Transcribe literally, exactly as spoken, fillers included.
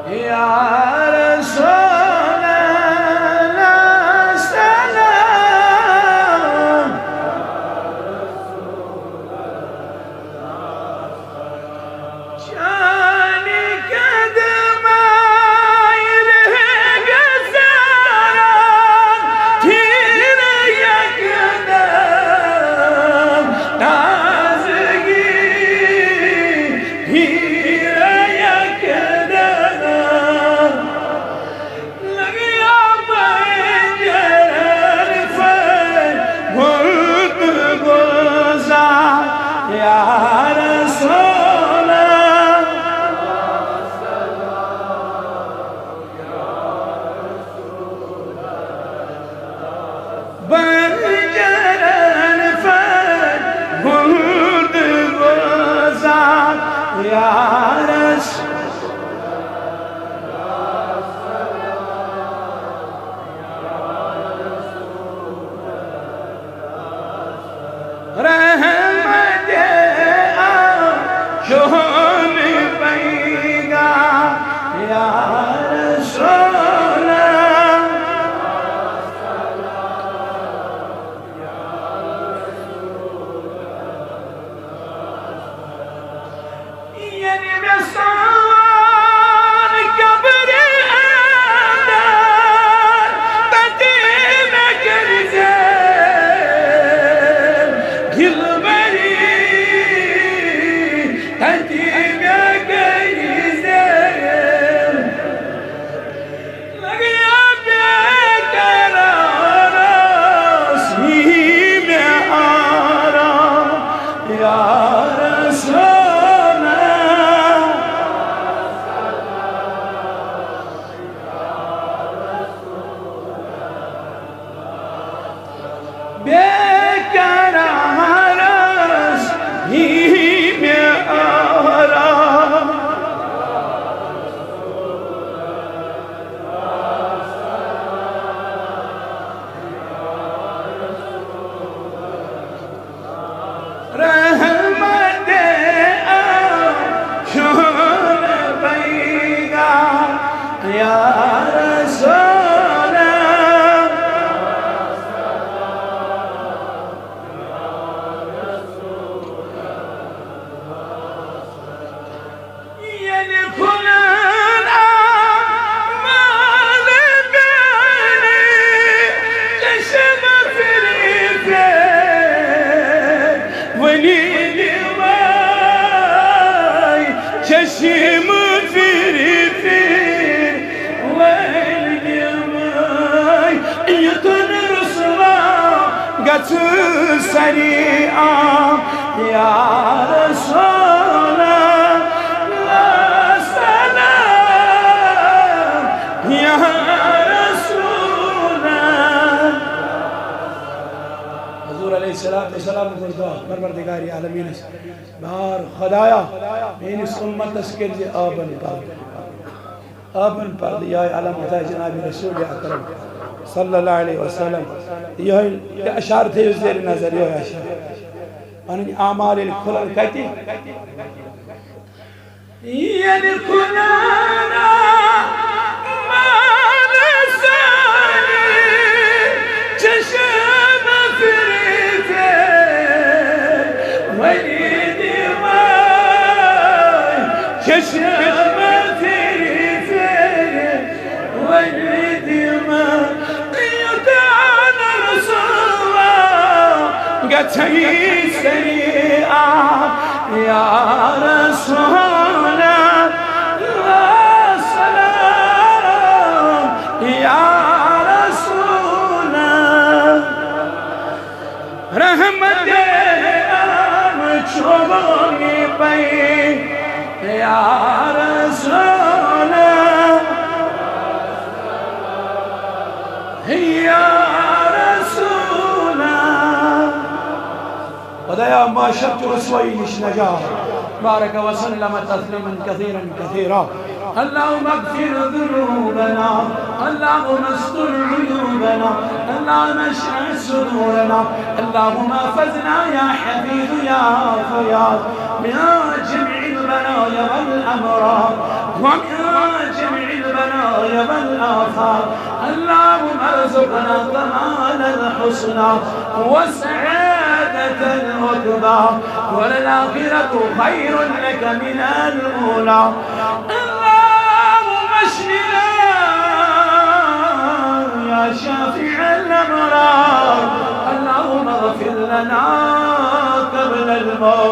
یا رسول اللہ، سلام۔ چانہِ قدمہٕ رنگہٕ سارا پھیرٕ یکدم تازگی، پھیرٕ یکدم۔ لگیا پنجرن پھٔلۍ گُل تہٕ گُلزار، یا رسول اللہ۔ پنجرن پھٔلۍ گُل تہٕ گُلزار، یا رسول رحمت آشوب پیغام، یا رسول اللہ۔ ییٚلہِ مےٚ سون قبرِ اندر، تَتہِ مےٚ کٔرۍ زِ دلبری، تَتہِ مےٚ کٔرۍ زِ لگیا بے قرارس، یی مےٚ آرام، یا رسول اللہ۔ بے قرارس، یی مےٚ آرام۔ رحمت آشوب پیغام، یا رسول اللہ۔ ییٚلہِ کھُلن آمال میٛانہِ چشم پھِرِ پھِرِ، وۄنۍ دِمے چشم پھِرِ پھِرِ، وۄنۍ دِمے یُتھ نہٕ رسوا گژھٕ سریعام، یا رسول اللہ، سلام، یا رسول اللہ۔ حضور علیہ الصلوۃ والسلام کوٚر دعا، پروردگار عالمینس، بار خدایا، میٲنِس اُمتس کٔرۍ زِ آبن پردٕ۔ آبن پردٕ، یہے علامت آسہِ جناب رسول اکرم صلی اللہ علیہ وسلم۔ یہے تہِ اشارٕ تھٲیِو زیر نظر، یہے اشارٕ۔ پنٕنۍ اعمال ییٚلہِ کھُلن کتہِ؟ ییٚلہِ کھُلن آمال سٲری، چشم پھِرِ پھِرِ، وۄنۍ دِمے چشم پھِرِ پھِرِ، وۄنۍ دِمے یوٚتام رسوا گژھن سٲری آب، یا رسول اللہ، سلام، یا رسول اللہ۔ رحمت عام چوبونی پئی، یا رسول، یا رسول۔ خدایا، محشر چہِ رسوایی نِش نجات۔ بارک وسلم تسلیما کثیرا کثیرا۔ اللهم اغفر ذنوبنا، اللهم استر عيوبنا، اللهم اشرح صدورنا، اللهم احفظنا يا حفيظ يا فياض من جميع البلايا والأمراض ومن جميع والآفات. اللهم ارزقنا كمال الحسنى وسعادة العقبى، وللآخرة خير لك من الأولى. اللهم اشفنا يا شافي الأمراض. اللهم اغفر لنا قبل الموت.